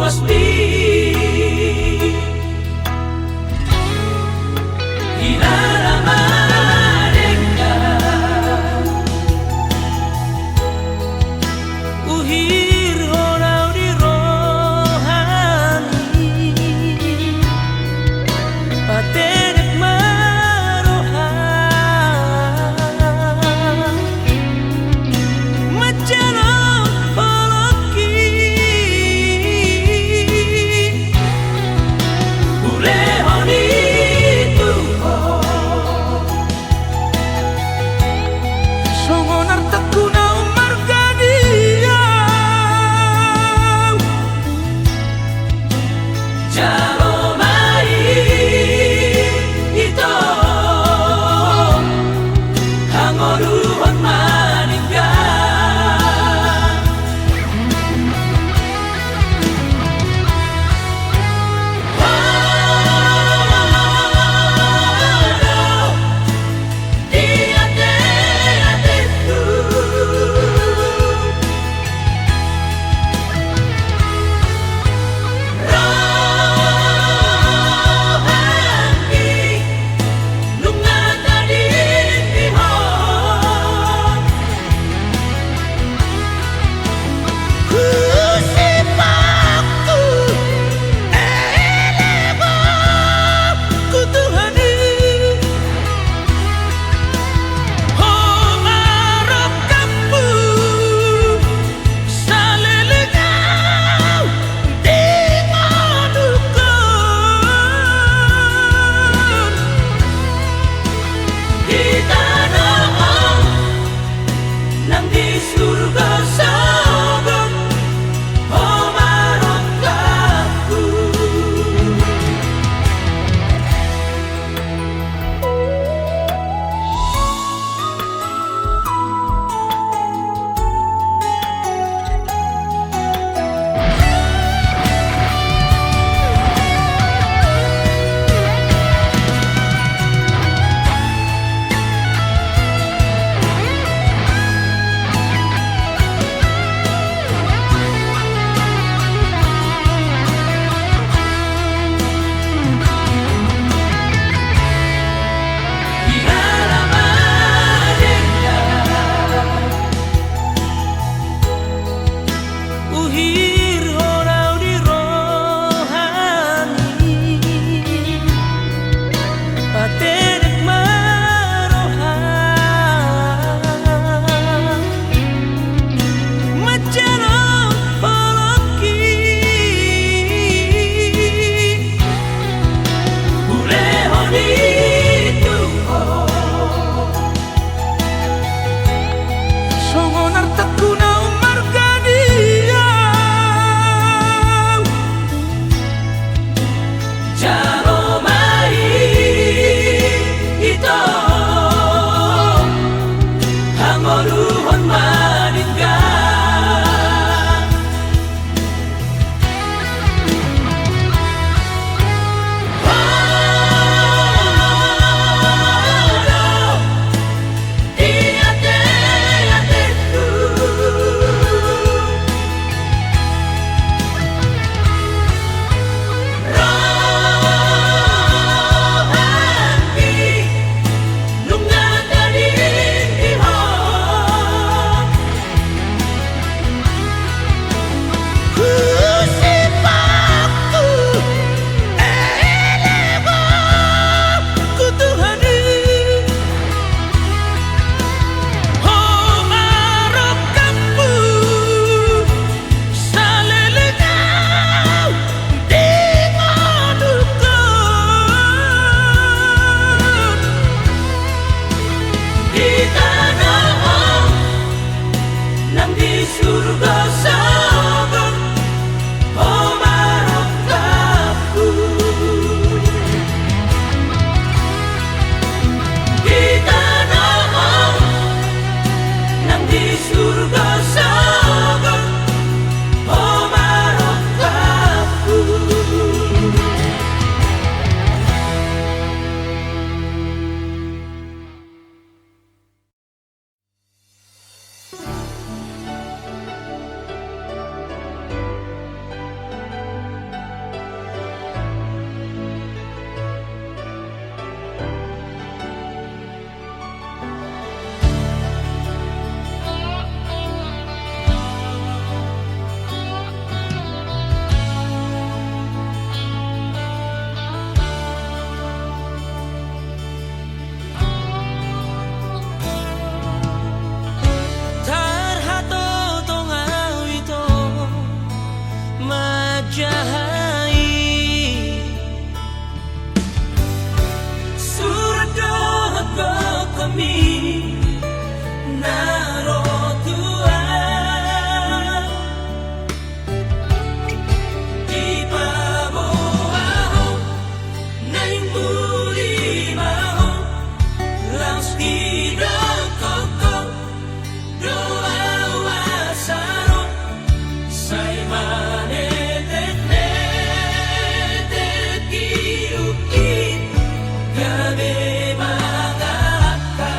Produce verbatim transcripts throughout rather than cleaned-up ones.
Pasti. Di na madenggan uhirhon au di rohami. Patenek ma roha manjalo holongki. Hulehon i tu ho songon artangku na ummarga di au. Jalo ma i ito hangoluhon maninggal. Nang di surga sogot ho ma rohangku. Uhirhon au di rohami, patenek ma roha manjalo holongki. Hulehon i tu ho songon artangku na ummarga di au. Jalo ma i ito hangoluhon maninggal. Nang di surga sogot ho ma rohangku. Di tano on nang di surga sogot ho ma rohangku. na ro tu ahu. Dipaboa ho, naeng muli ma ho, laos didok ho, do ahu asa ro, sai maneteknetek i, gabe mangalangka.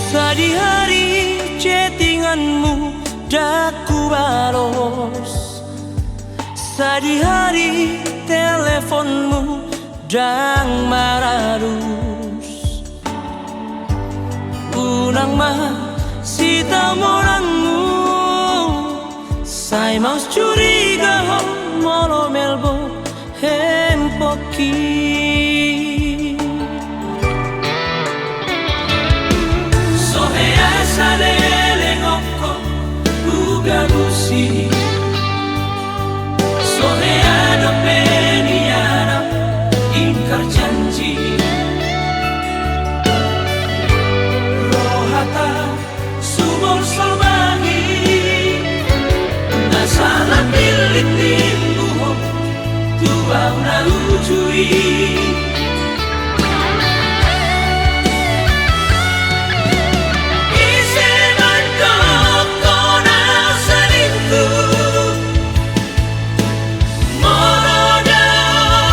Sadihari chattinganmu ndang hubalos, sadihari teleponmu ndang maralus. Unang ma sitamonanmu, sai maus curiga ho molo melbot handphoneki. So hea saleleng ongkon hugabusi, so hea dope niarap ingkar janji. Rohata subolsol bahi, na sala pillit nimmu ho tu ahu na uju i. Ise mandok ho na selingkuh, molo dao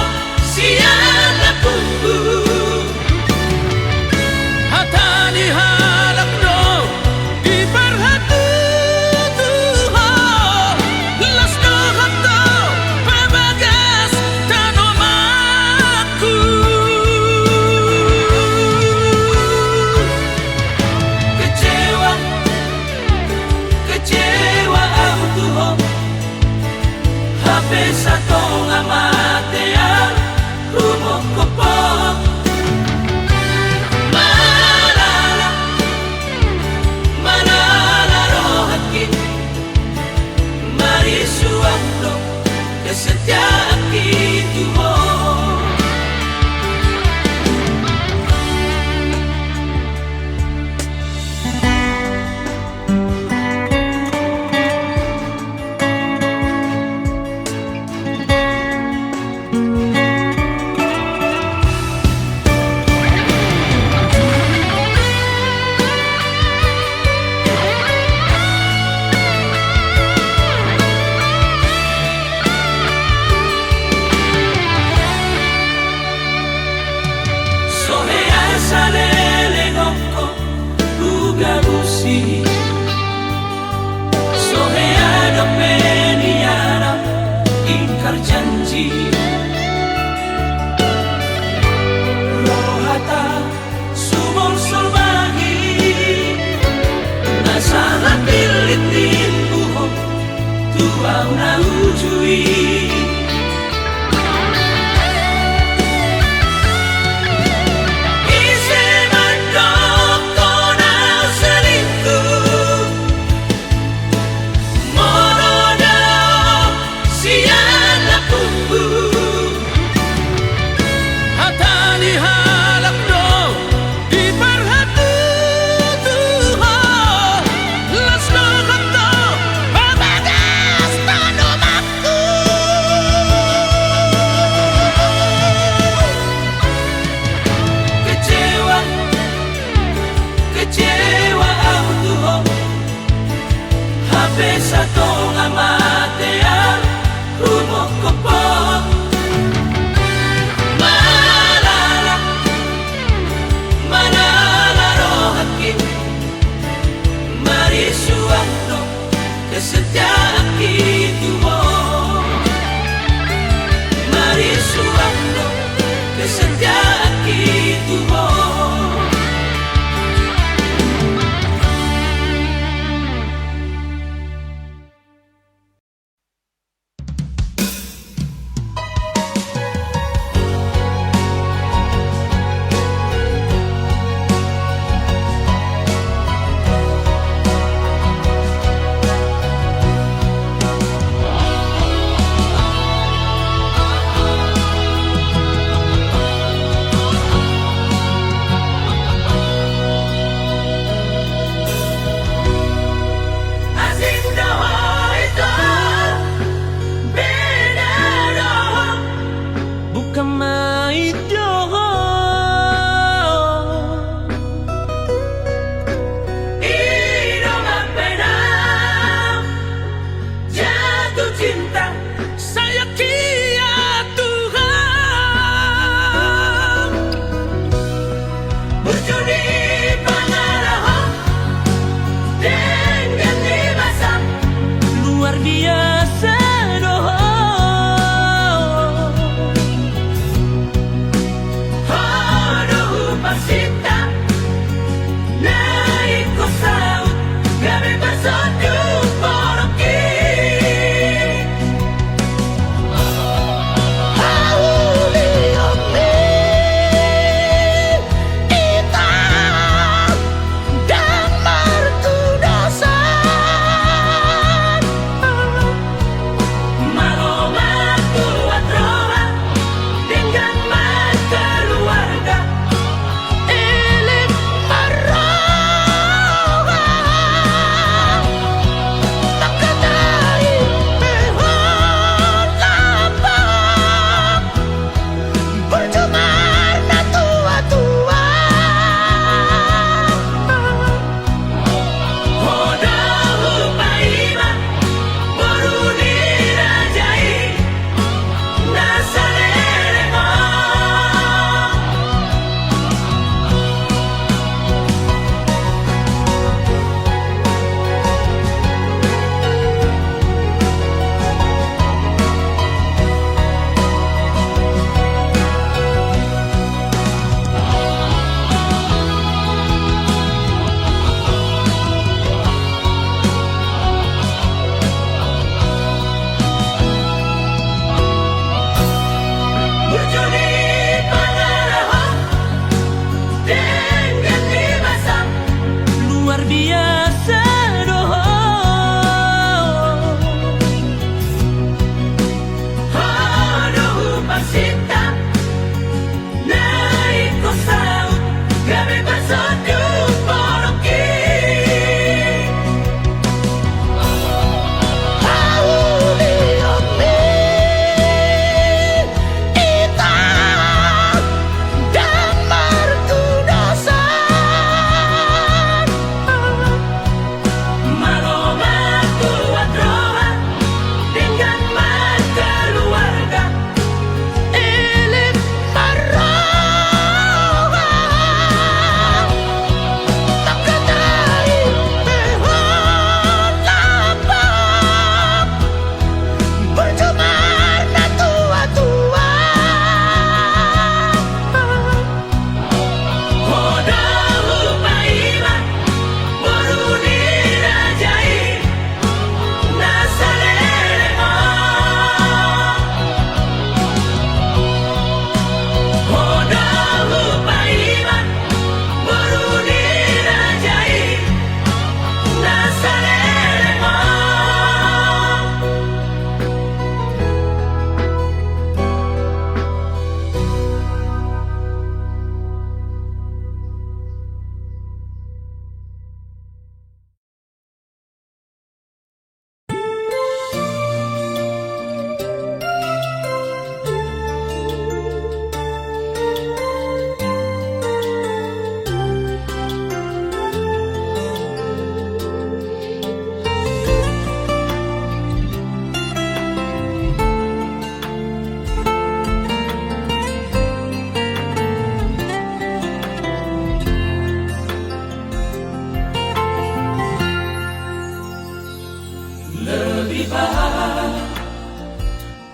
sian lambungku. Hata ni halak do diparhatutu ho, las do hata pabagas tanomanku. Kecewa, kecewa ahu tu ho. Hape satonga mate ahu rumongkop ho. Malala, malala rohangki, marisuang do kesetiaanki tu ho. So hea saleleng ongkon hugabusi, so hea dope niarap ingkar janji. Rohata subolsol bahi, na sala pillit nimmu ho tu ahu na uju i. Ise mandok ho na selingkuh, molo dao sian lambungku. Hata ni halak do diparhatutu ho, las do hata pabagas tanomanku. Kecewa, kecewa ahu tu ho. Hape satonga mate ahu rumongkop ho. Malala, malala rohangki, marisuang do kesetiaanki tu ho. Marisuang do kesetiaanki tu ho.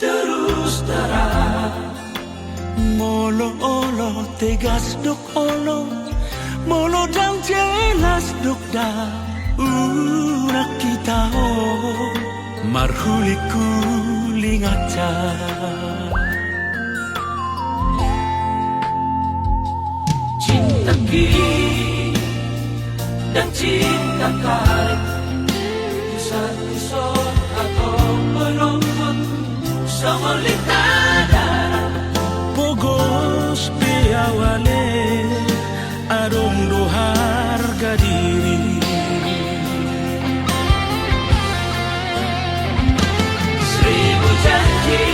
Terus terang. Molo olo tegas do olo, molo ndang jelas do ndang, unang hita ho marhulingkuling aja. Cinta ki dan cinta karet, tu satu sot atau penonton. Songon lintang darat. Pogos pe au ale, adong do harga diri. Seribu janji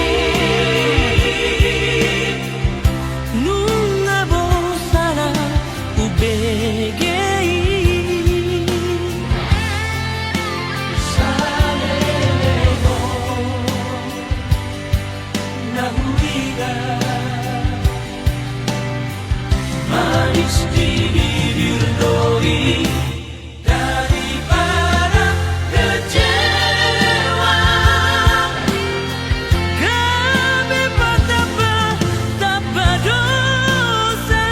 nunga bosana ubege i. Saleleng do na huida, manis di bibir do i daripada kecewa. Gabe patapa tapa dosa.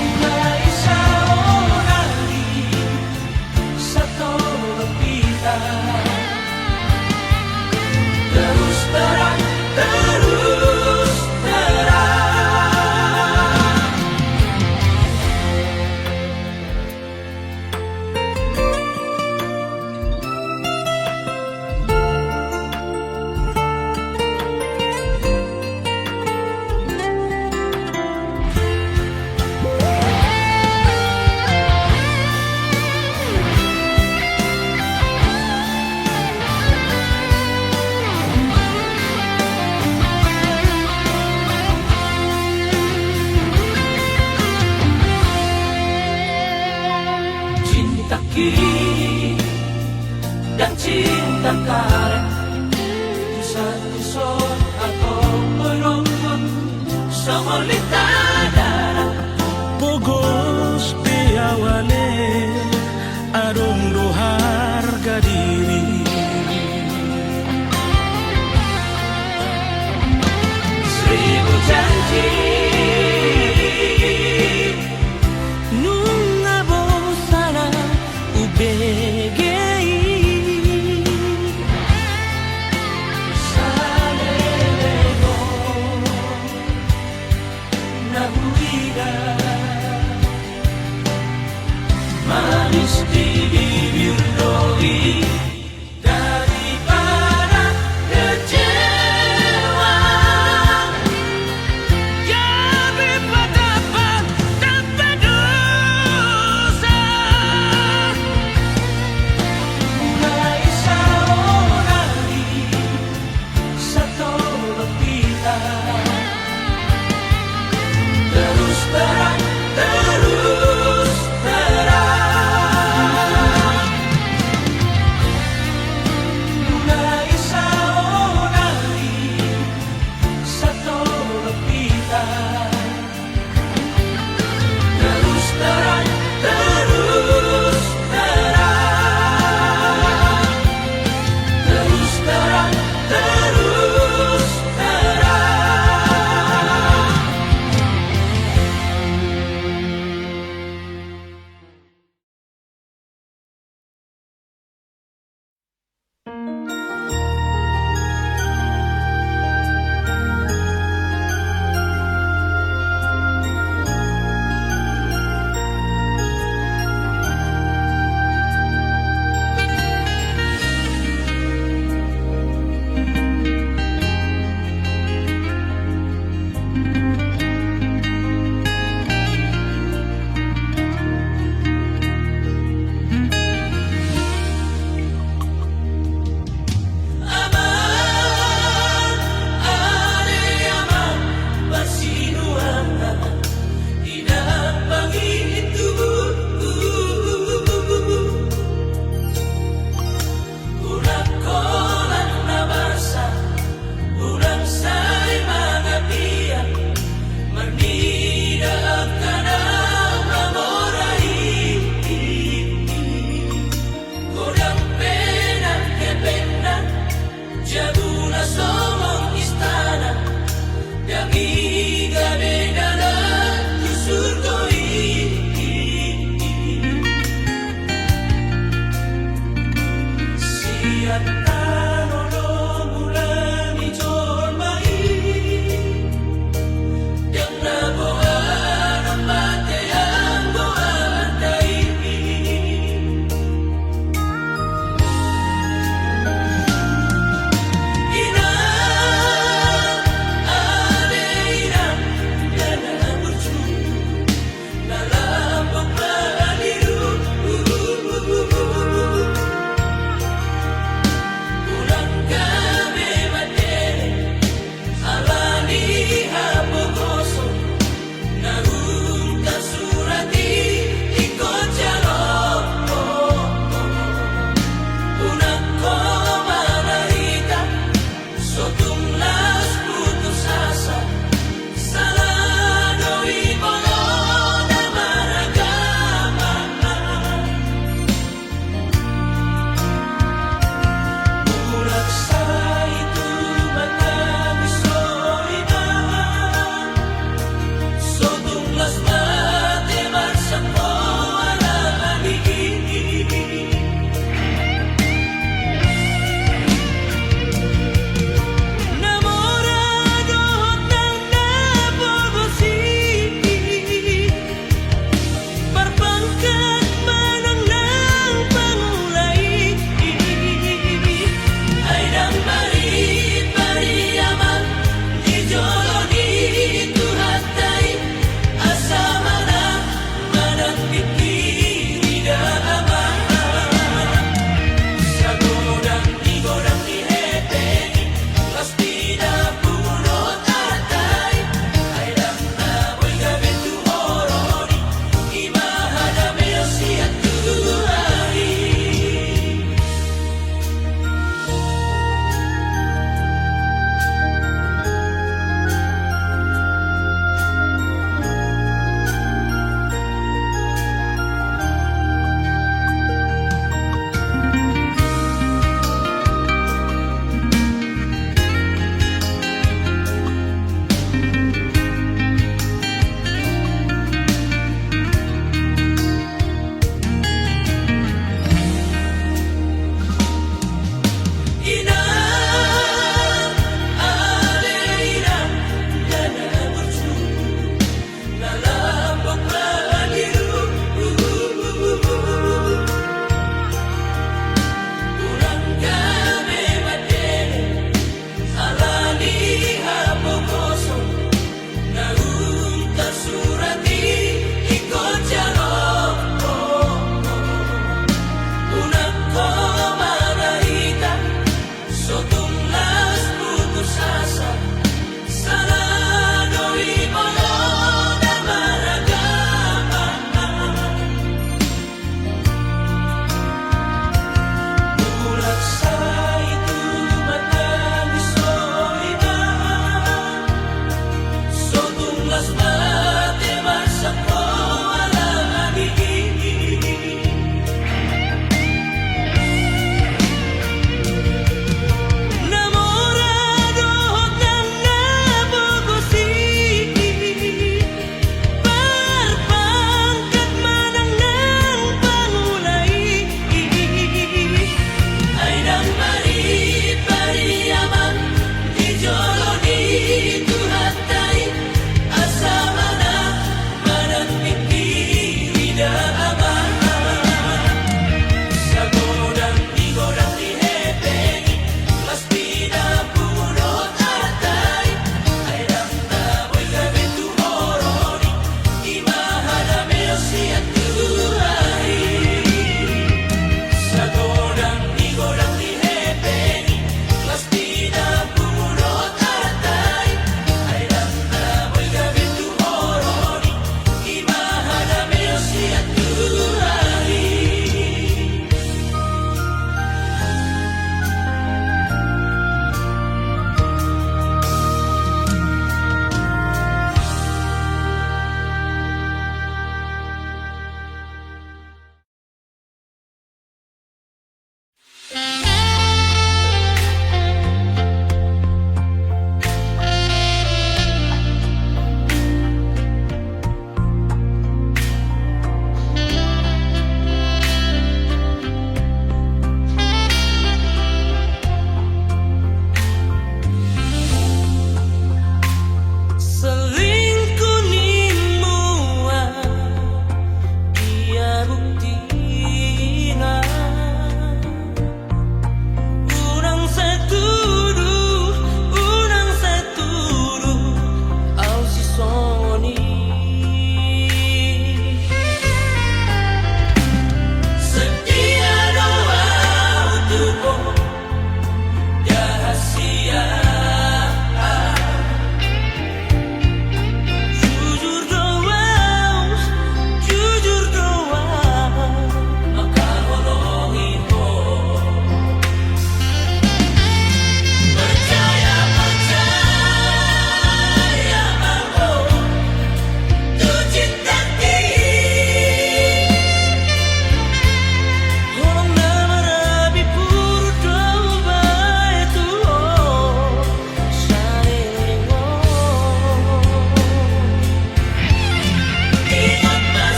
Mulai saonari satolop hita terus terang, terus terang. Cinta ki dan cinta karet, tu satu sot atau penonton, songon lintang darat. Pogos pe au ale, adong do harga diri. Seribu janji nunga bosana ubege i. Saleleng do na huida, manis di bibir do i daripada kecewa. Gabe patapa tapa dosa. Mulai saonari satolop hita terus terang, terus terang.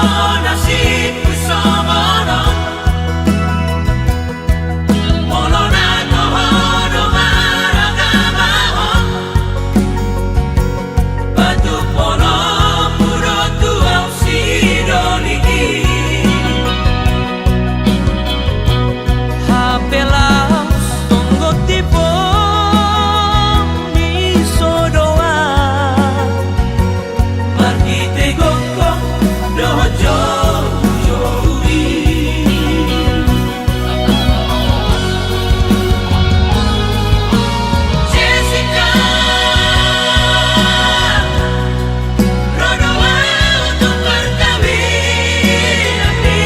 Nasibku songon on. Molo na toho do maragama on, patupa holongmu do tu ahu sidoli i. Hape laos tonggo tipo ni sodoa. Marhite gokhon dohot joujou i. Jessica, ro do ahu tu parkawinanmi.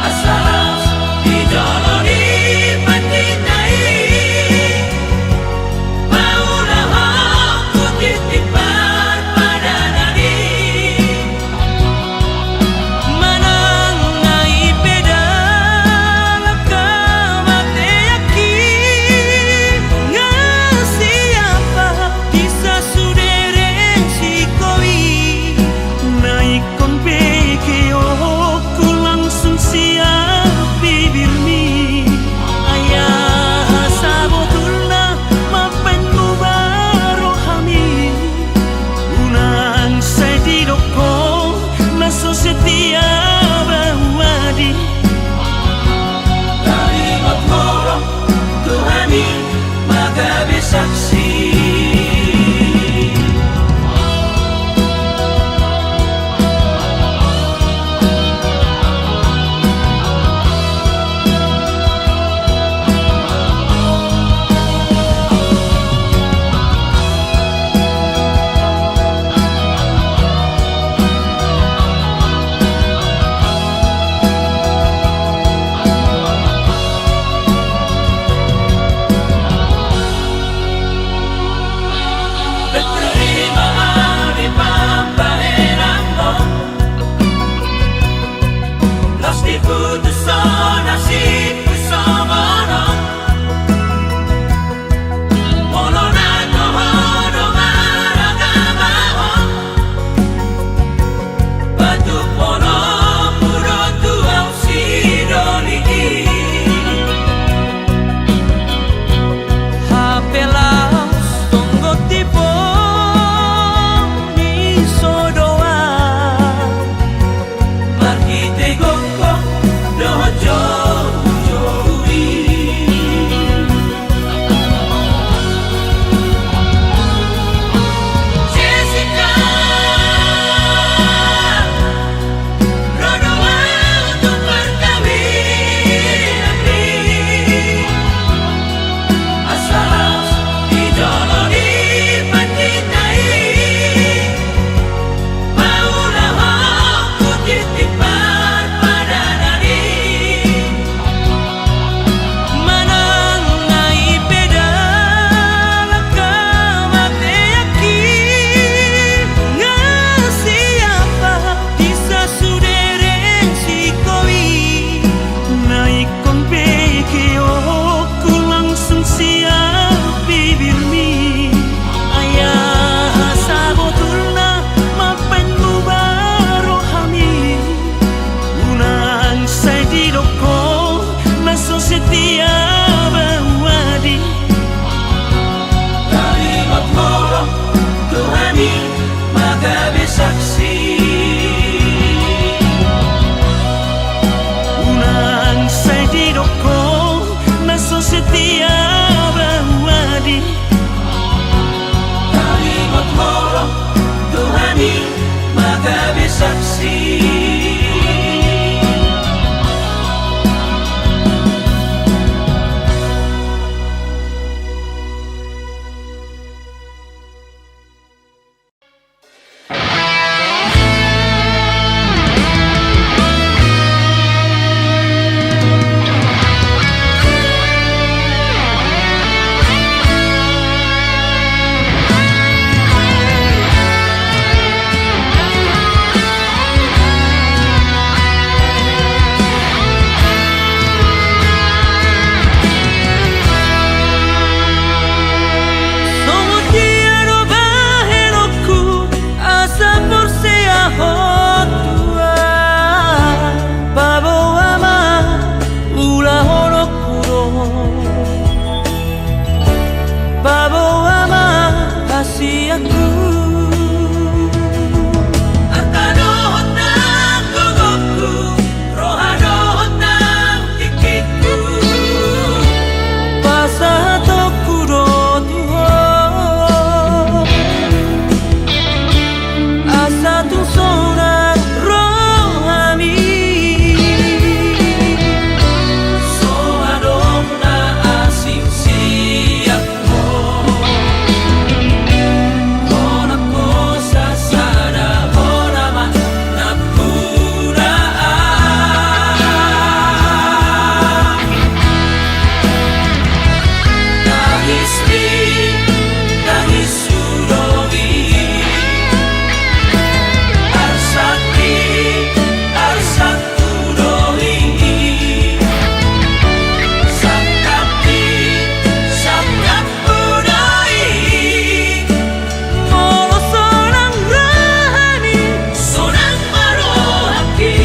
Asa laos di jolo ni pandita i, paulahonku tintin parpadanan i. Manang nai pe dalan hamateanki, nga siap ahu di sasude rengsiku i. Na ingkon begeonku langsung siap bibirmi. Ai aha sabotulna mambaen muba rohami? Unang sai didok ho na so setia bahu adi. Taringot ho ro tu hami ma gabe saksi. Tarima ahu di pambahenanmu. Laos diputus nasibku songon on. Molo na toho do maragama on, patupa holongmu do tu ahu sidoli i. Hape laos tonggo tipo ni sodoa. Marhite gokhon dohot joujou i. Ulahononku do, paboa ma hasianku. Arta dohot nang gogongku, roha dohot nang tingkingku, pasahatonku do tu Ho. Asa tung sonang rohami, so adong na asing sian Ho. Hona hosa sada, hona ma nampuna an. Tangismi, tangis Arsak i, arsakku do i. Sangkap i, sangkapmu do i. Molo sonang rohami, sonang ma rohangki.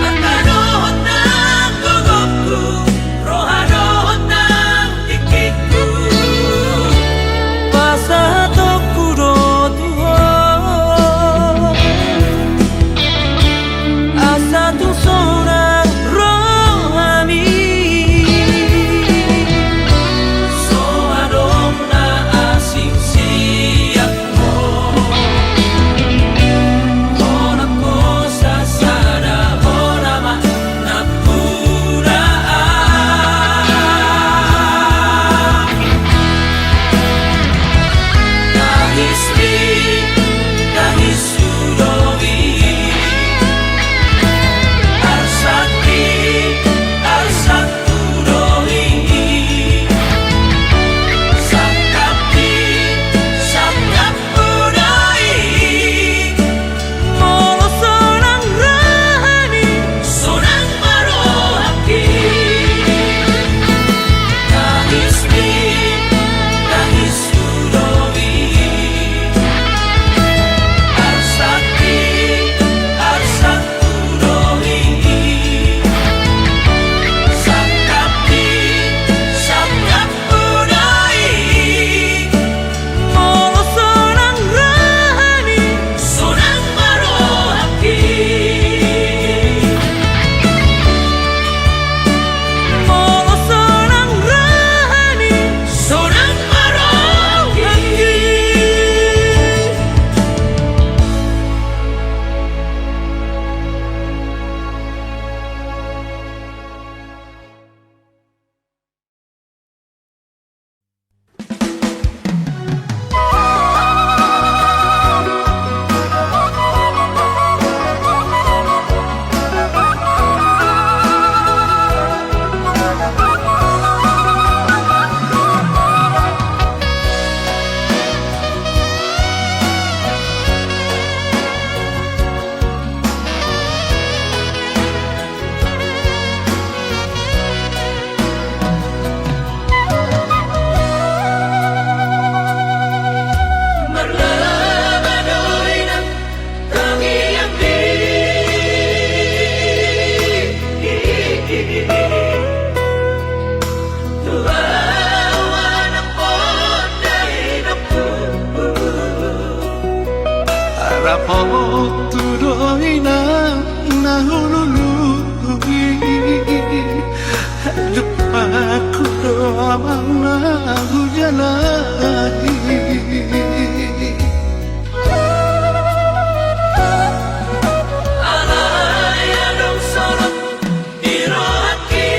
Angka dohot nang gogongku, roha dohot nang tingkingku, pasahatonku do tu Ho. Asa tung sonang rohami, so adong na asing sian Ho. Hona hosa sada, hona ma nampuna an. Tangismi, tangishu do i. Arsakmi, arsakku do i. Sangkapmi, sangkapmu do i. Molo sonang rohami, sonang ma rohangki. Tangismi, tangishu do i. Arsakmi, arsakku do i. Sangkapmi, sangkapmu do i. Molo sonang rohami, sonang ma rohangki. Molo sonang rohami, sonang ma rohangki. Rapot tu do inang na hulului. Jumpangku do amang na hujalahi. Alai adong solot di rohangki.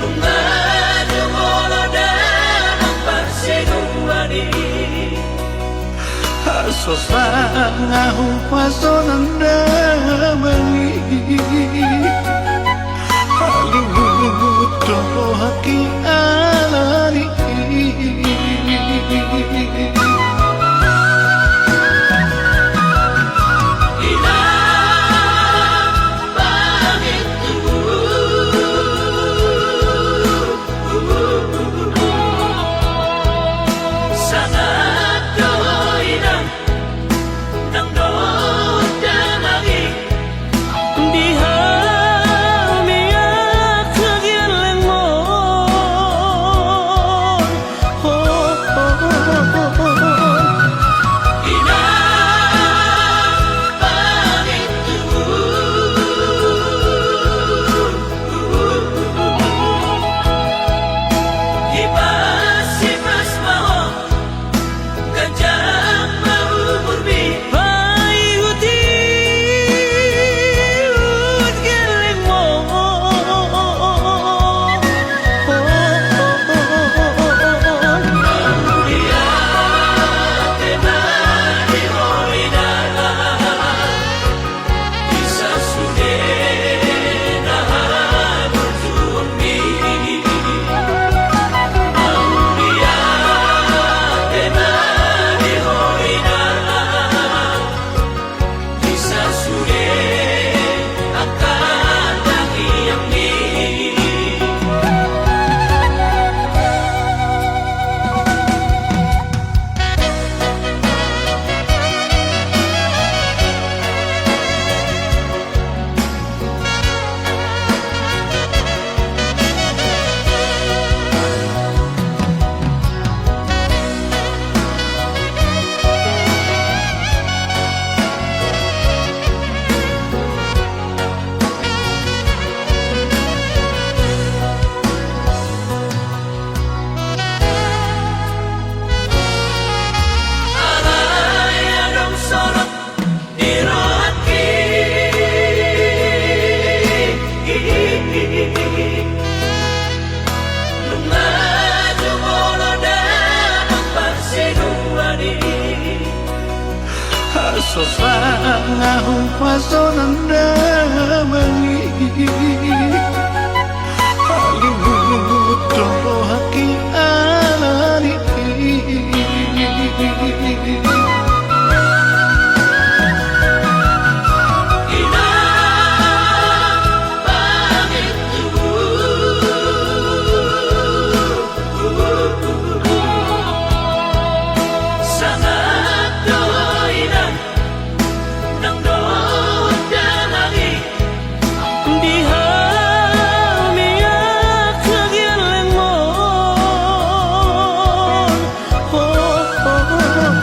Nunga jumolo damang parsiduan i. Asa sonang ahu pasonang damang i. Pasonan damang i, halimut do rohangki alani. Inang pangitu, sangat do inang nang dohot damang i di hami angka gellengmon. Ho, ho, ho, ho.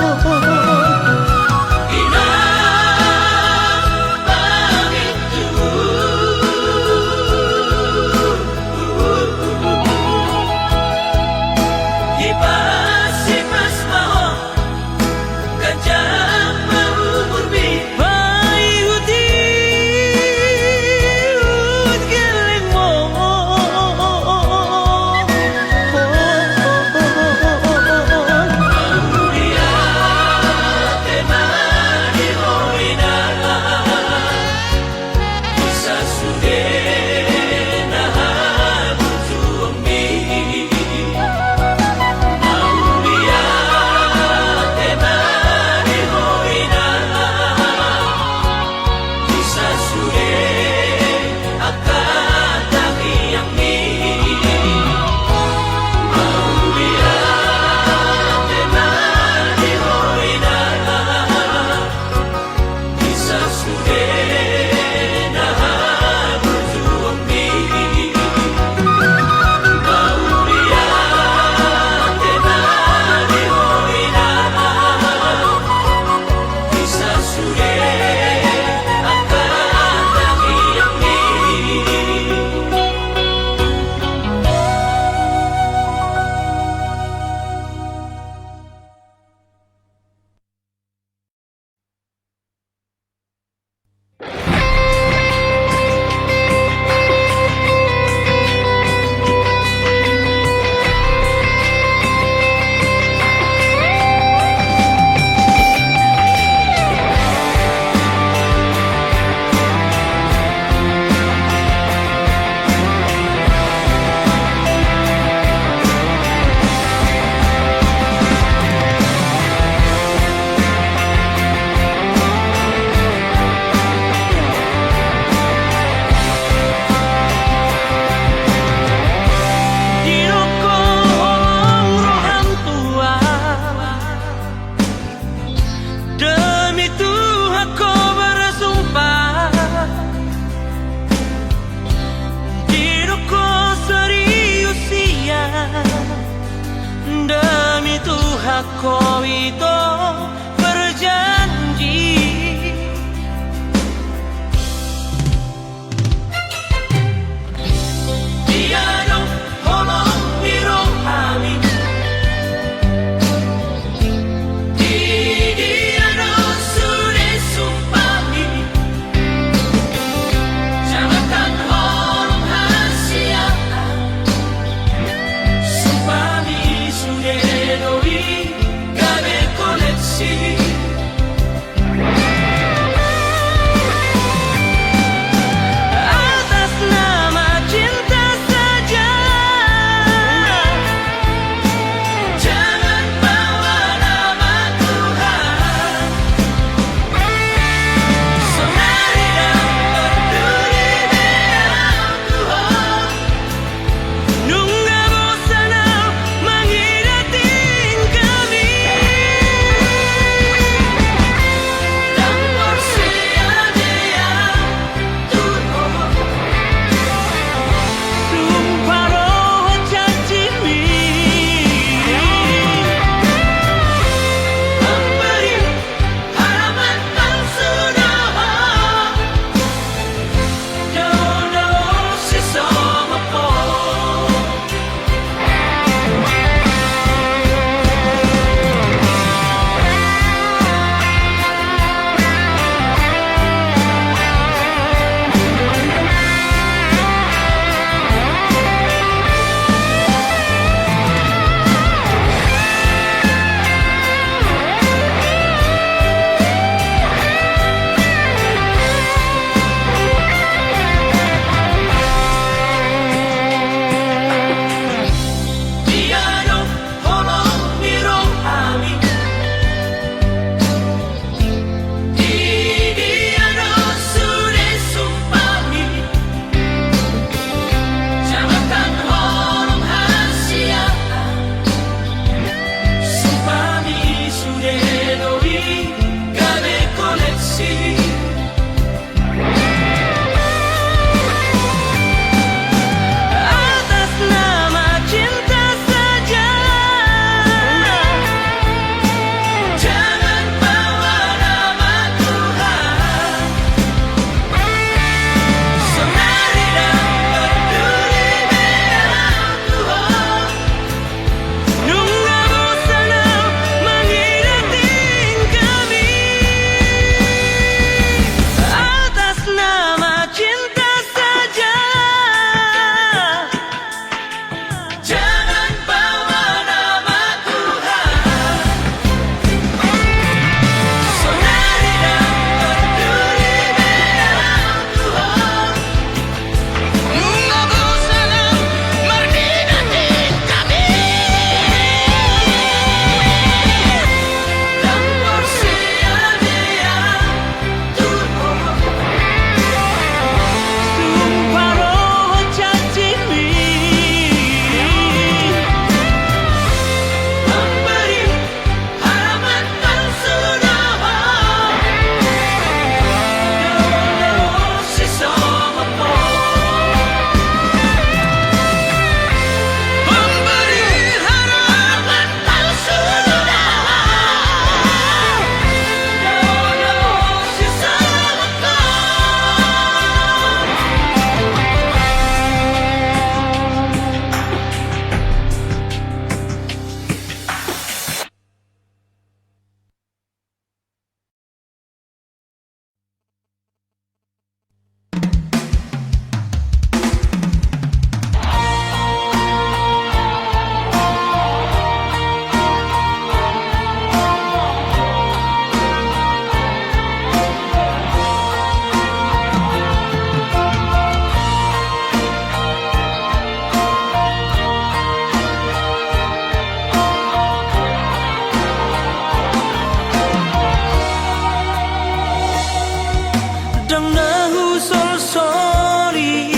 Husolsoli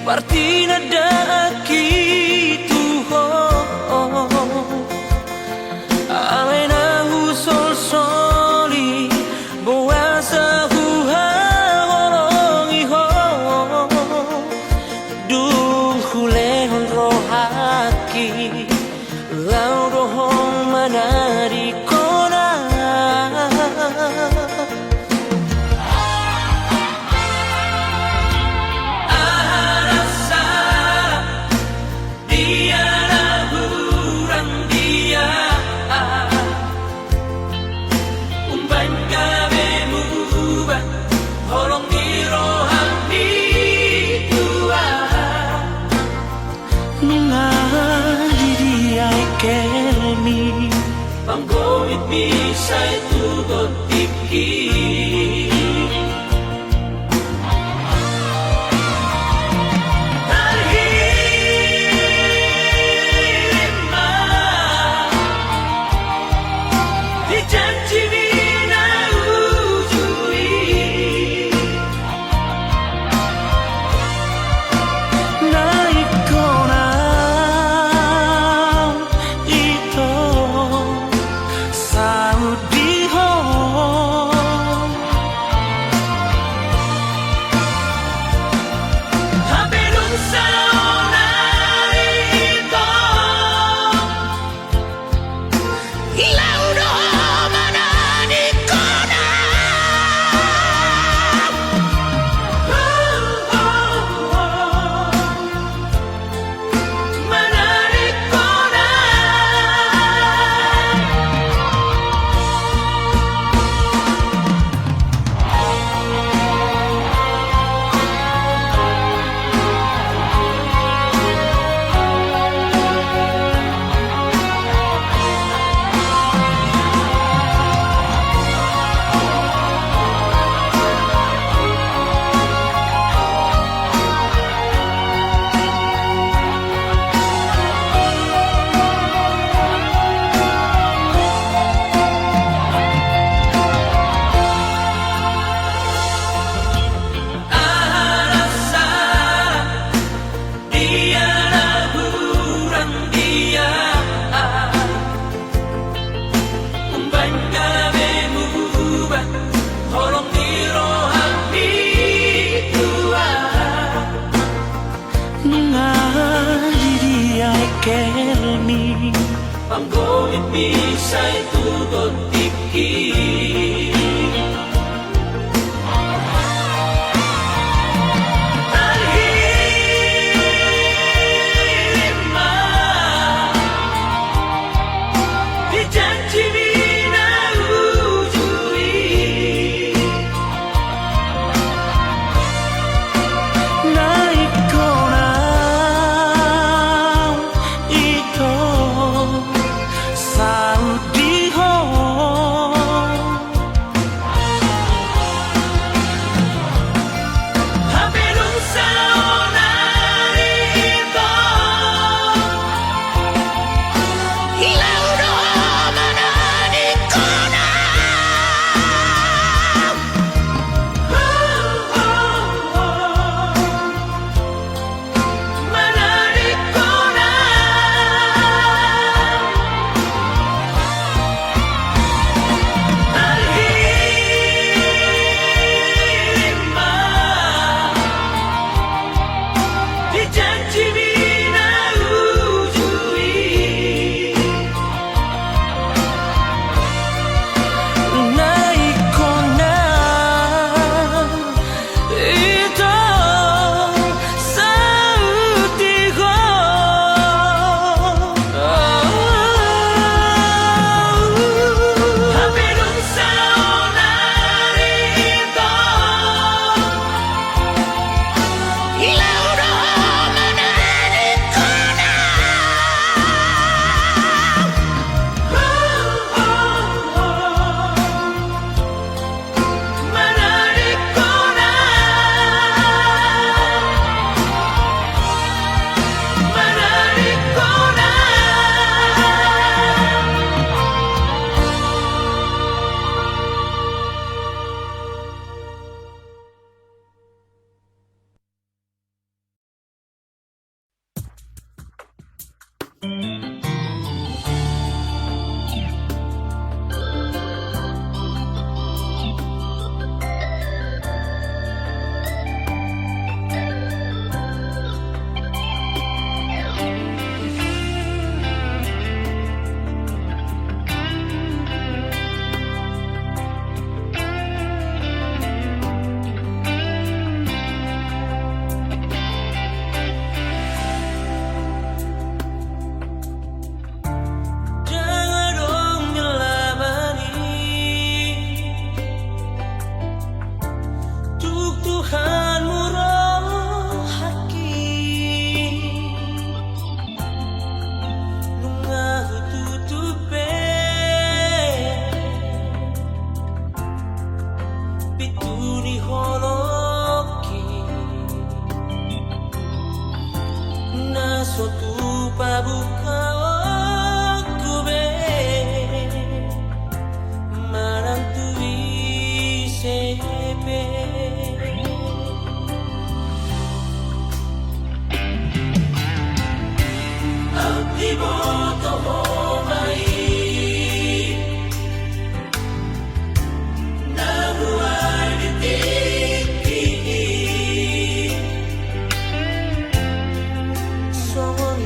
partinandaan i tu ho. Alai na husolsoli boasa huhaholongi ho. Dung hulehon rohangki, laho do ho manadingkon ahu. Aha na sala, dia na hurang, dia umbahen gabe muba holong ni rohangki tu ahu. Nunga di dia engkelmi, panggomitmi sai tu godangki. Tarhirim ma di janjimi na uju i. Na ingkon ahu ito saut di ho. Hape dung saonari ito, laho do ho manadingkon ahu. Manadingkon ahu. Aha na sala, dia na hurang, dia umbahen gabe muba holong ni rohangki tu ahu. Nunga di dia engkelmi, panggomitmi sai tu godangki. Tarhirim ma di janjimi na uju i. Na ingkon ahu ito saut di ho. Ndang adong ni labani tung Tuhanmu rohangki. Nunga hututup be pintu ni holongki, na so tupa bukaonku be manang tu ise pe. Aut diboto Ho ma i na hualualu tingki i, songon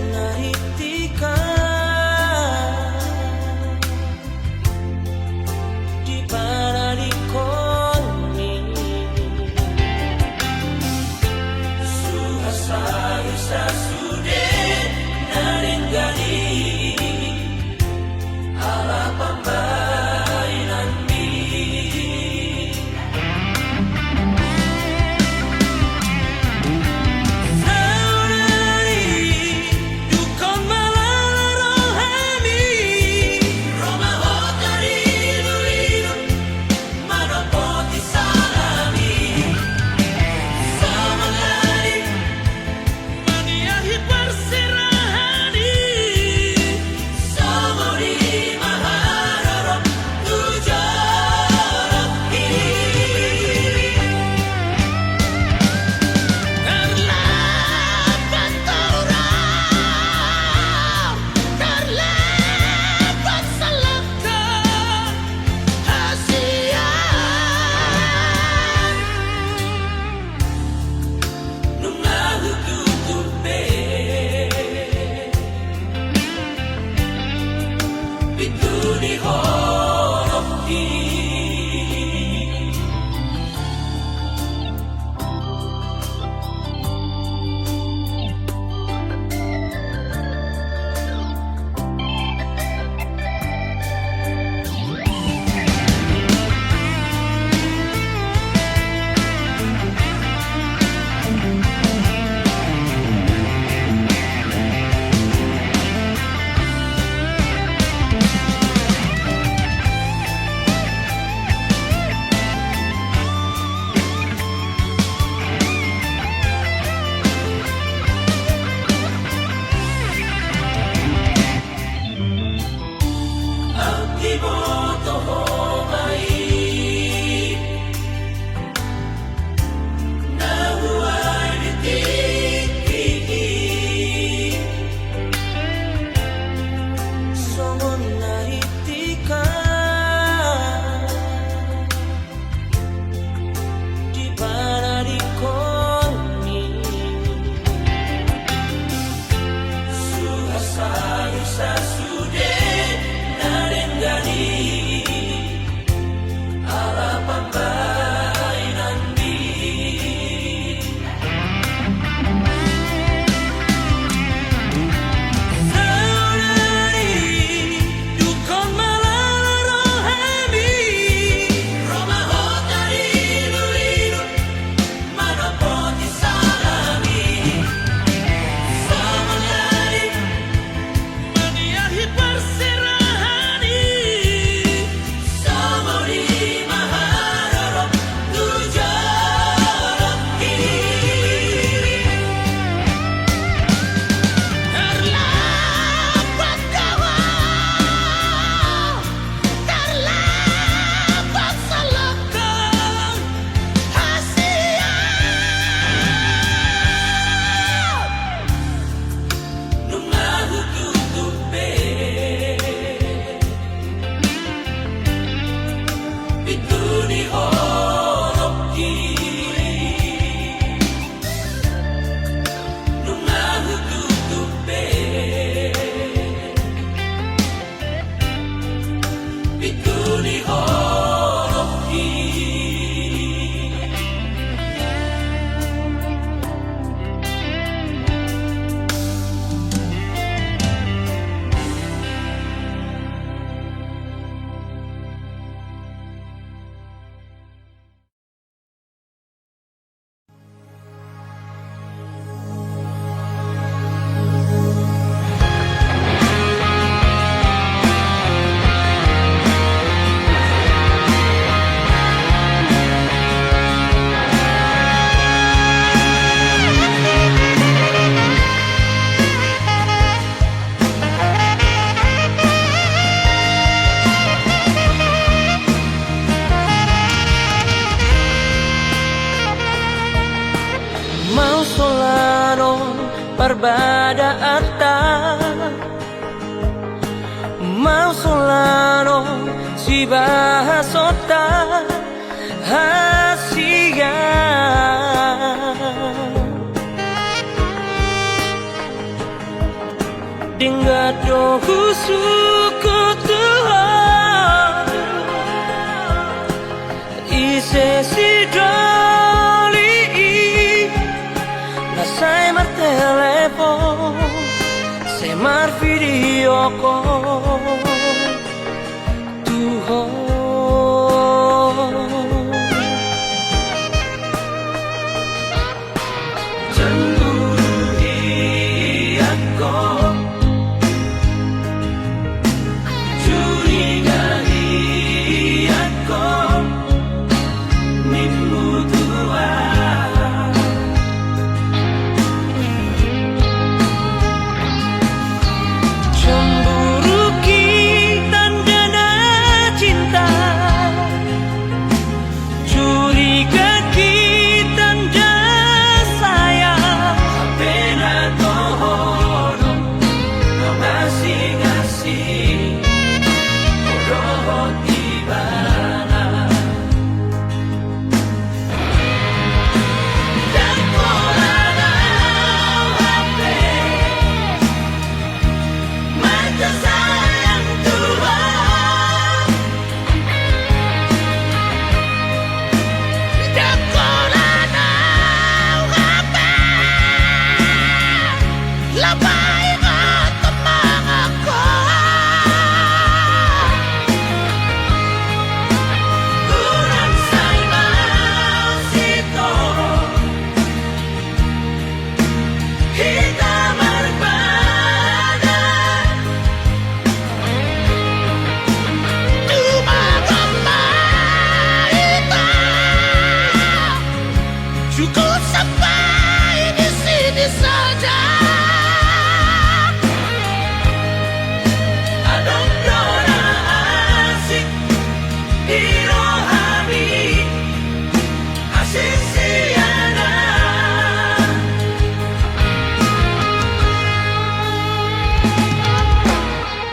Solanon parbadaanta, mau solanon sibahasonta hasian. Denggan do husungkun tu Ho, ise sidoli i na sai martelepon, sai marvideo call tu Ho. Cemburu hian Ho, curiga hian Ho, nimmu tu aha? Cemburu i tanda na cinta, curiga i tanda sayang. Hape na toho do na masing-asing, ho dohot ibana. Ndang pola na au hape marcasayang tu Ho. Ndang pola na au hape lapaingot mangan Ho. Unang sai maunsitong hita marpadan. Tumangihon ma hita, cukup sampai di sini saja. Adong do na asing di rohami, asing sian na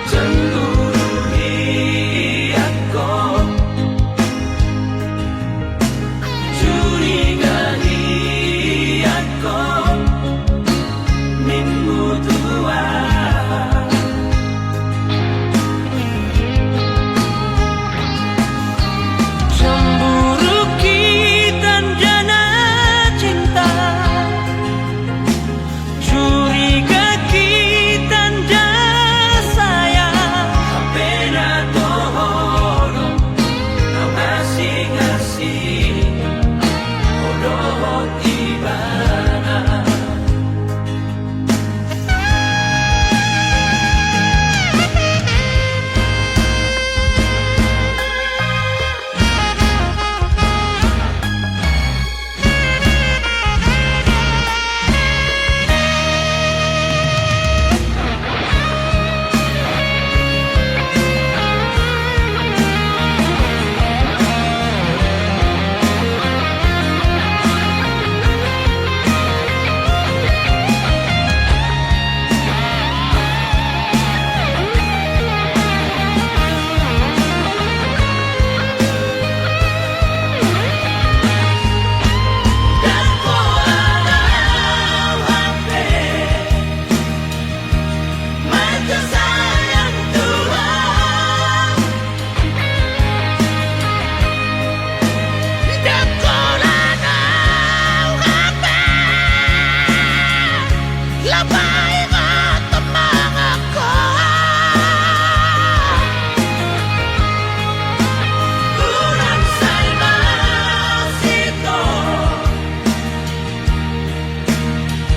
cemburu hian Ho, curiga hian Ho, nimmu tu aha? Cemburu i tanda na cinta, curiga i tanda sayang. Hape na toho do na masing-asing, ho dohot ibana.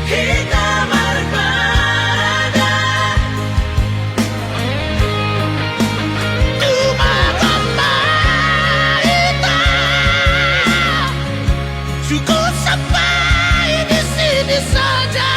Hita marpadan, tumangihon ma hita, cukup sampai di sini saja.